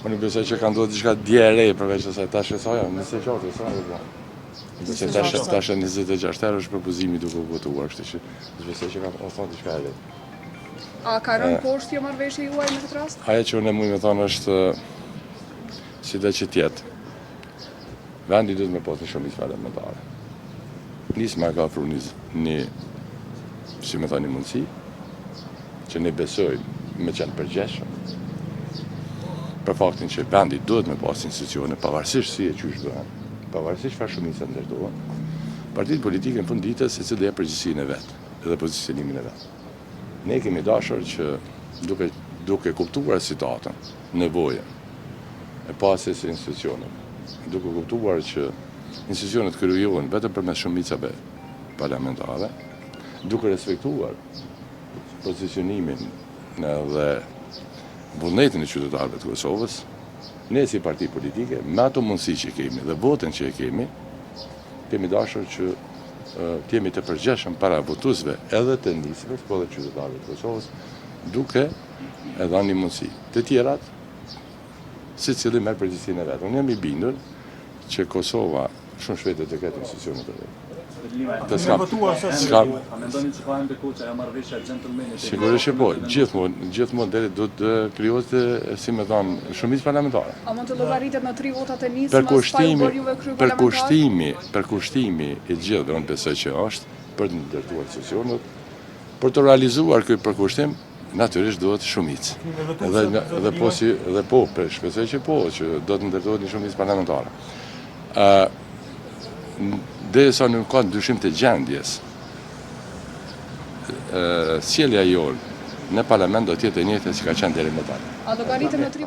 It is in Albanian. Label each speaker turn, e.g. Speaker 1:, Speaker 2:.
Speaker 1: Unë besoj që ka ndodhur diçka dje e re përveç asaj tash e saja, 26 e sa po. Besoj tash tash 26 herë është propozimi duke u votuar, kështu që besoj që ka ndodhur diçka e re.
Speaker 2: A ka rënë poshtë kjo marrëveshje juaj në këtë rast?
Speaker 1: Ajo që unë muj me thonë është sido që t'jetë. Vendi duhet me pas një shumicë parlamentare. Nisma ka ofru një, një si me thonë, një mundësi, që ne besojmë me qenë përgjegjshëm për faktin që vendi duhet me pas institucione, pavarësisht si e qysh bëhen, pavarësisht çfarë shumica ndërtohen, partitë politike në fund ditës secili e përgjegjësinë e vet dhe pozicionimin e vet. Ne kemi dashur që duke duke kuptuar situatën, nevojën e pasjes së institucioneve, duke kuptuar që institucionet krijohen vetëm përmes shumicave parlamentare, duke respektuar pozicionimin dhe vullnetin e qytetarëve të Kosovës, ne si parti politike, me ato mundësi që kemi dhe votën që e kemi, kemi dashur që të jemi të përgjegjshëm para votuesve edhe të Nismës, po edhe qytetarëve të Kosovës, duke e dhënë një mundësi. Të tjerat, secili merr përgjegjësinë e vet. Unë jam i bindur që Kosova shumë shpejt do të ketë institucionet e veta.
Speaker 3: Të s'kam, s'kam. A mendoni që ka ende kohë që ajo marrëveshja e xhentëlmenit
Speaker 1: Sigurisht që po, gjithmonë, gjithmonë deri do të krijohet si me thonë shumicë parlamentare.
Speaker 2: A mund të llogaritet në tri votat e Nismës pa ju bërë juve kryeparlamentar?
Speaker 1: Përkushtimi, përkushtimi i gjithëve, unë besoj që është për të ndërtuar institucionet, për të realizuar ky përkushtim, natyrisht duhet shumicë. Dhe dhe po si dhe po, për shpresoj që po, që do të ndërtohet një shumicë parlamentare. Ë derisa nuk ka ndryshim të gjendjes, ë sjellja jonë në parlament do të jetë e njëjta si ka qenë deri më
Speaker 2: tani. A llogaritet në tri.